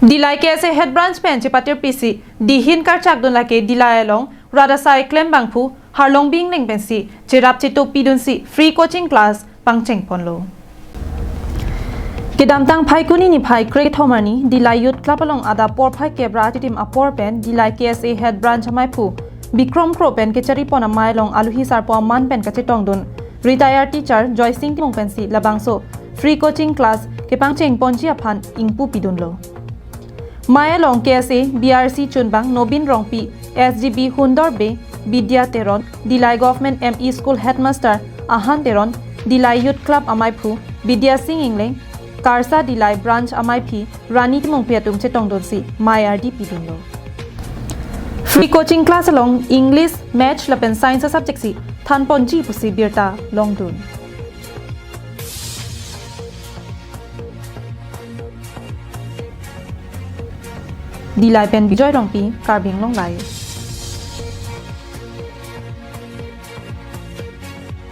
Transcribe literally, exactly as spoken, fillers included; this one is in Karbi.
Dillai K S A Head Branch pen chepatir pisi dihin karchak dun lake Dillai along rat asai klembangphu Harlongbing Engleng pensi cherap cheto pidunsi free coaching class pangcheng ponlo. Kedamtang Phaikuni niphai kre thom arni Dillai Youth Club along adap porphai kep ra achitim apor pen Dillai K S A Head Branch amaiphu Bikrom Kro pen kechari pon amei along aluhi sarpo aman pen kachetongdun retired teacher Joysing Timung pensi labangso free coaching class kepangcheng ponji aphan ingpu pidunlo. Mei along K S A B R C chunbang Nobin Rongpi, S G B Hundor Bey, Bidya Teron, Dillai Government M E School Headmaster Ahan Teron, Dillai Youth Club amaiphu Bidya Sing Engleng, Karsa Dillai Branch amaiphi Rani Timungpi atum chetongdunsi mei ardi pidunlo. Free coaching class along English, Maths lapen Science subject si than ponji pusi birta longdun. Dillai pen Bijoy Rongpi, Karbi Anglong Live.